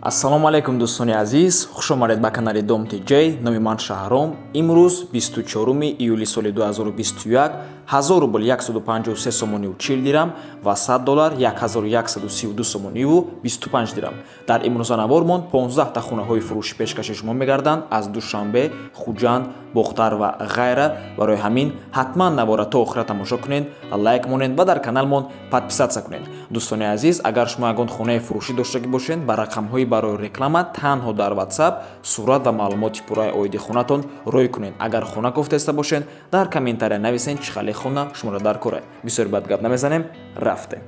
Ассалому алайкум, дӯстони азиз, хуш омадед ба канали Дом ТJ. Номи ман Шаҳром. Имрӯз 24 июли соли 2021, 1000 рубл 153 сомониву 40 дирам ва 100 доллар 1132 сомониву 25 дирам. Дар имрӯза навормон 15 та хонаҳои фурӯшӣ пешкаши шумо мегарданд аз Душанбе, Хуҷанд, Бохтар ва ғайра. Барои ҳамин ҳатман навора то охира тамошо кунед, лайк монед ва дар каналмон подписаться кунед. Дӯстони азиз, агар шумо ягон хонаи фурӯшӣ доштагӣ бошед, ба рақамҳои барои реклама танҳо дар WhatsApp сурат ва маълумоти пурраи оиди хонатон рӯй кунед. Агар хона кофтаиста бошед, дар комментария нависед, чӣ хеле хона шуморо дар кора. Бисёр бад гап намезанем, рафтем.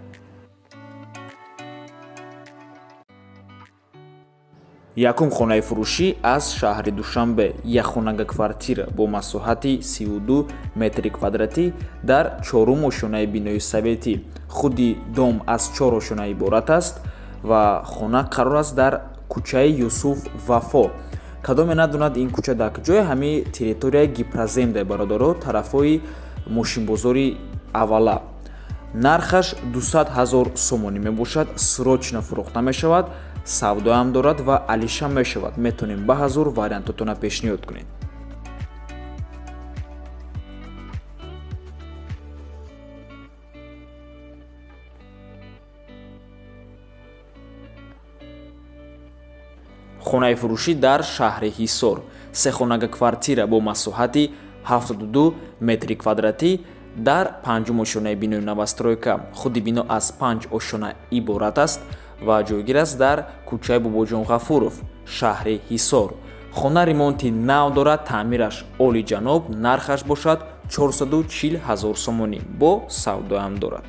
Якум хонаи фурӯшӣ аз шаҳри Душанбе, якхонага квартира бо масоҳати 32 метри квадратӣ дар чорум ошёнаи бинои советӣ. Худи дом аз чор ошёна иборат аст ва хона қарор аст дар кӯчаи Юсуф Вафо. Кадоме надонад ин кӯча дар куҷое, ҳамин территорияи Гипроземда, бародаро, тарафҳои мошинбозори аввала. Нархаш 200 ҳазор сомонӣ мебошад, срочно фурӯхта мешавад, савдоам дорад ва алиша мешавад. Метавонем ба ҳазур вариантотона пешниҳод кунем. Хонаи фурӯшӣ дар шаҳри Ҳисор, сехонага квартира бо масоҳати 72 метри квадратӣ дар панҷум ошёнаи бинои новостройка. Худи бино аз панҷ ошёна иборат аст ва ҷойгир аст дар кӯчаи Бобоҷон Ғафуров, шаҳри Ҳисор. Хона ремонти нав дорад, таъмираш олиҷаноб, нархаш бошад 440 ҳазор сомонӣ, бо савдоам дорад.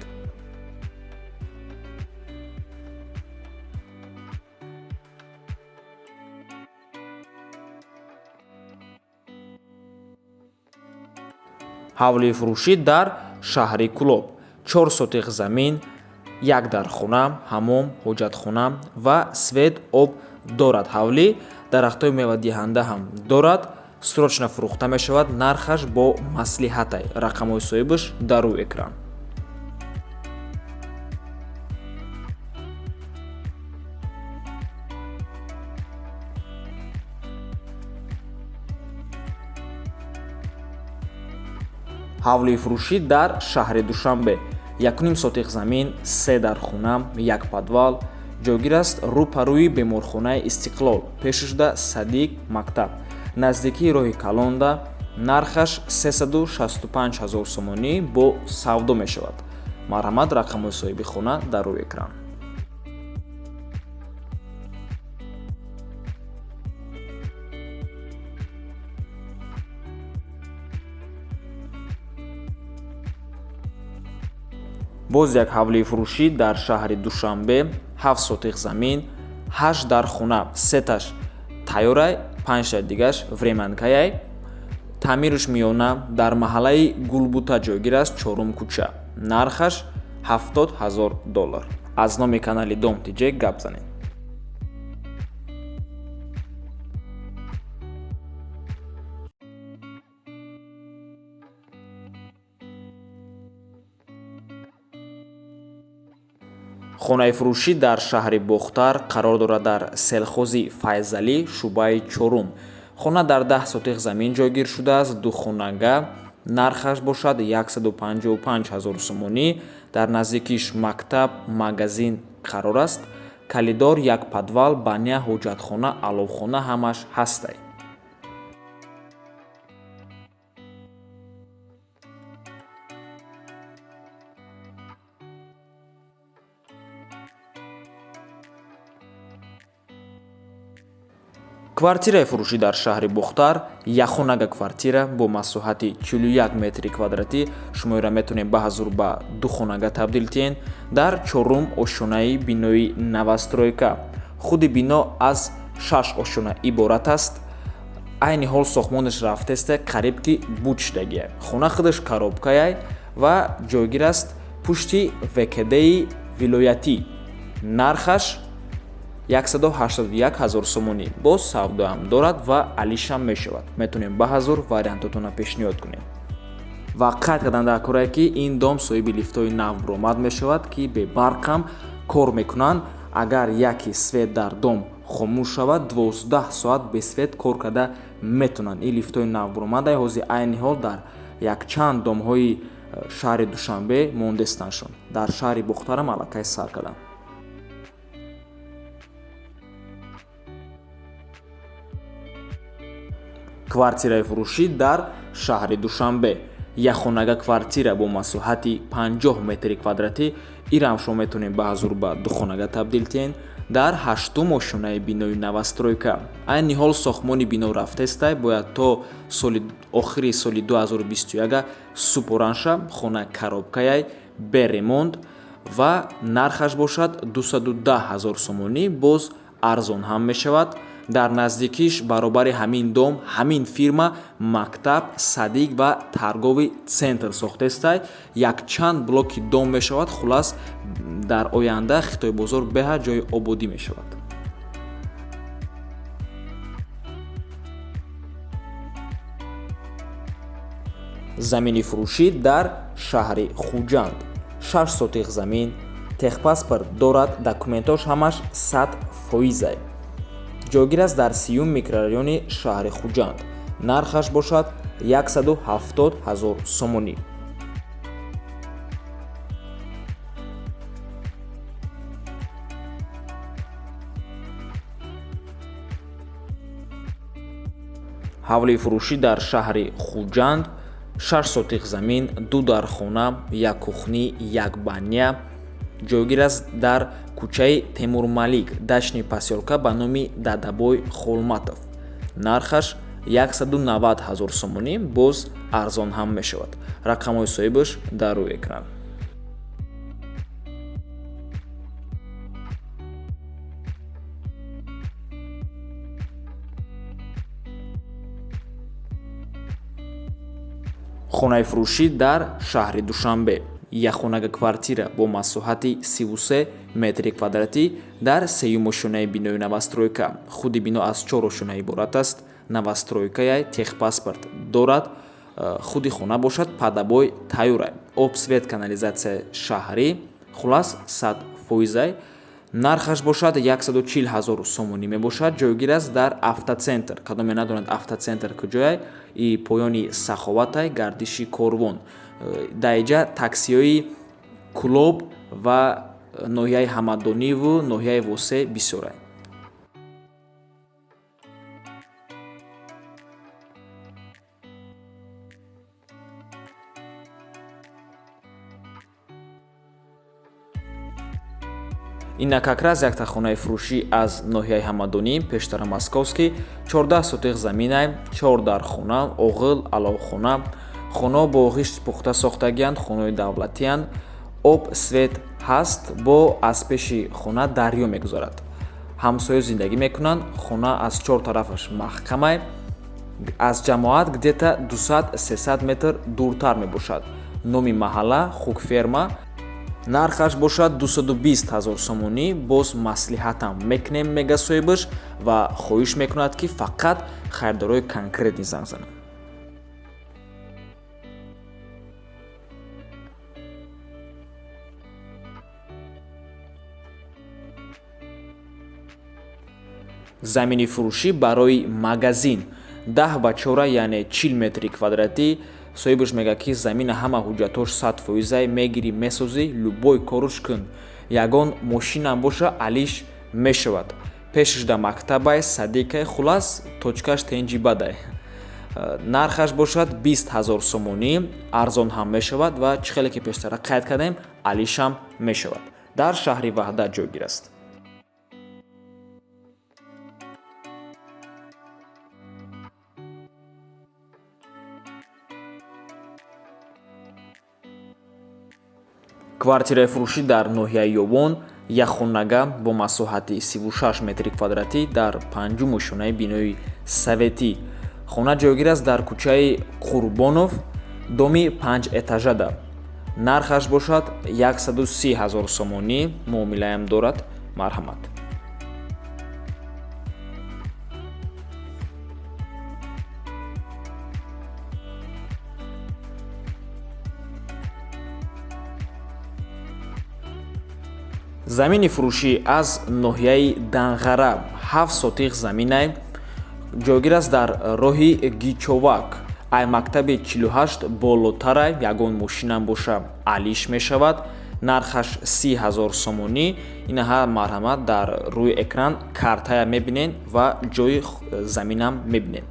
Ҳавлии фурӯшӣ дар шаҳри Кӯлоб, чор сотиқ замин, як дархона, ҳамом, ҳоҷатхона ва свет, об дорад. Ҳавлӣ дарахтҳои мевадиҳанда ҳам дорад. Срочно фурӯхта мешавад, нархаш бо маслиҳатай. Рақамҳои соҳибаш дар рӯи экран. Ҳавлии фурӯшӣ дар шаҳри Душанбе, якуним сотиқ замин, се дархона, як подвал, ҷойгир аст рӯпарӯи беморхонаи Истиқлол, пешшуда садик, мактаб, наздикии роҳи калонда. Нархаш 365 ҳазор сомонӣ, бо савдо мешавад. Марҳамат, рақамҳои соҳиби хона дар рӯи экран. Боз як ҳавлии фурӯшӣ дар шаҳри Душанбе, ҳафт сотиқ замин, ҳашт дархона, сеташ тайёрай, панҷтаи дигаш временкаяй, таъмираш миёна, дар маҳаллаи Гулбута ҷойгир аст, чорум кӯча. Нархаш 70 ҳазор доллар. Аз номи канали Дом ТJ гап занед. Хонаи фурӯшӣ дар шаҳри Бохтар қарор дорад дар селхози Файзалӣ, шӯъбаи чорум. Хона дар 10 сотиқ замин ҷойгир шудааст, духонага, нархаш бошад 155 ҳазор сомонӣ. Дар наздикиш мактаб, магазин қарор аст, калидор, як подвал, баня, ҳоҷатхона, аловхона ҳамаш ҳастай. Квартираи фурӯшӣ дар шаҳри Бохтар, якхонага квартира бо масоҳати 41 метри квадратӣ. Шумоеро метавонед ба ҳазур ба духонага табдил диҳед. Дар чорум ошёнаи бинои новостройка. Худи бино аз шаш ошёна иборат аст. Айни ҳол сохтмонаш рафтеста, қариб ки буд шудагия. Хона худаш коробкаяй ва ҷойгир аст пушти ВКДи вилоятӣ. Нархаш 181 ҳазор сомонӣ, боз савдоам дорад ва алишам мешавад. Метавонем ба ҳазур вариантотона пешниҳод кунем. Ва қайд кардан дар корае, ки ин дом соҳиби лифтҳои нав баромад мешавад, ки бебарқам кор мекунанд. Агар яке свет дар дом хомӯш шавад, 12 соат без свет кор карда метавонанд. Ин лифтҳои нав буромадай ҳозир айни ҳол дар якчанд домҳои шаҳри Душанбе мондестандшон. Дар шаҳри Бохтарам аллакай сар карданд. Квартираи фурӯшӣ дар шаҳри Душанбе. Якхонага квартира бо масоҳати 50 метри квадратӣ. Ирам шумо метавонед ба ҳазур ба духонага табдил диҳед. Дар ҳаштум ошёнаи бинои новостройка. Айни ҳол сохтмони бино рафтестай, бояд то соли охири соли 2021 супоранша. Хона коробкаяй, бе ремонт ва нархаш бошад 210 ҳазор сомонӣ, боз арзон ҳам мешавад. Дар наздикиш баробари ҳамин дом ҳамин фирма мактаб, садик ва торговый центр сохтестай. Якчанд блоки дом мешавад. Хулас, дар оянда Хитойбозор беҳад ҷои ободӣ мешавад. Замини фурӯшӣ дар шаҳри Хуҷанд. 6 сотих замин, техпаспорт дорад, документош ҳамаш 100%. Ҷойгир аст дар 30-юм микрорайони шаҳри Хуҷанд. Нархаш бошад 170 ҳазор сомонӣ. Ҳавлии фурӯшӣ дар шаҳри Хуҷанд, 6 сотих замин, 2 дархона, як кухнӣ, як баня. Ҷойгир аст дар кӯчаи Темурмалик, дачный посёлка ба номи Дадабой Холматов. Нархаш 190 ҳазор сомонӣ, боз арзон ҳам мешавад. Рақамҳои соҳибаш дар рӯи экран. Хонаи фурӯшӣ дар шаҳри Душанбе. Якхонага квартира бо масоҳати 33 метри квадратӣ дар сеюм ошёнаи бинои новостройка. Худи бино аз 4 ошёна иборат аст. Новостройкая, техпаспорт дорад. Худи хона бошад под обой тайёрай. Об, свет, канализатсия шаҳрӣ, хулас 100%. Нархаш бошад 140 ҳазор сомонӣ мебошад. Ҷойгир аст дар автоцентр. Кадоме надонад автоцентр куҷояй, и поёни Саховатай, гардиши корвон. Дар инҷа таксиҳои Кӯлоб ва ноҳияи Ҳамадониву ноҳияи Восе бисёрай. Инак как раз якта хонаи фурӯшӣ аз ноҳияи Ҳамадонӣ, пештара Московский, 14 сотих заминай, 4 дархона, оғил, аловхона. Хонаҳо бо ғишт пухта сохтагианд, хонаҳои давлатиянд. Об, свет ҳаст, бо аз пеши хона дарё мегузарад. Ҳамсоё зиндагӣ мекунанд, хона аз чор тарафаш маҳкамай. Аз ҷамоат где-то 200-300 метр дуртар мебошад. Номи маҳалла Хукферма. Нархаш бошад 220 ҳазор сомонӣ, боз маслиҳатам мекунем, мега соҳибаш, ва хоҳиш мекунад, ки фақат харидорои конкретный занг зананд. Замини фурӯшӣ барои магазин 10 ба 4, яъне 40 метри квадратӣ. Соҳибаш мегӯяд, ки замина ҳама ҳуҷҷатҳош 100%, мегирӣ, месозӣ, любой коруш кун. Ягон мошинам боша, алиш мешавад. Пешаш да мактабай, садикай, хулас точкаш тенҷи бадай. Нархаш бошад 20 ҳазор сомонӣ, арзон ҳам мешавад ва чӣ хеле ки пештара қайд кардем, алишам мешавад. Дар шаҳри Ваҳдат ҷойгир аст. Квартираи фурӯшӣ дар ноҳияи Ёвон, якхонага бо масоҳати 36 метри квадратӣ дар панҷум ошёнаи бинои советӣ. Хона ҷойгир аст дар кӯчаи Қурбонов, доми 5 этажада. Нархаш бошад 130 ҳазор сомонӣ, муомилаам дорад. Марҳамат. Замини фурӯшӣ аз ноҳияи Данғара, 7 сотих заминай, ҷойгир аст дар роҳи Гичовак, ай мактаби 48 болотарай. Ягон мошинам боша, алиш мешавад. Нархаш 30 ҳазор сомонӣ. Инаҳа, марҳамат, дар рӯи экран картая мебинед ва ҷои заминам мебинед.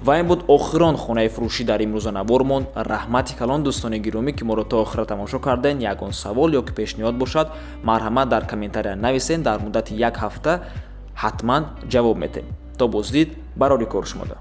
Ва ин буд охирон хонаи фурӯшӣ дар имрӯза навормон. Раҳмати калон, дӯстони гиромӣ, ки моро то охира тамошо кардем. Ягон савол ё ки пешниҳод бошад, марҳамат, дар комментария нависен. Дар муддати як ҳафта ҳатман ҷавоб метем. То боздид, барори кор шумода.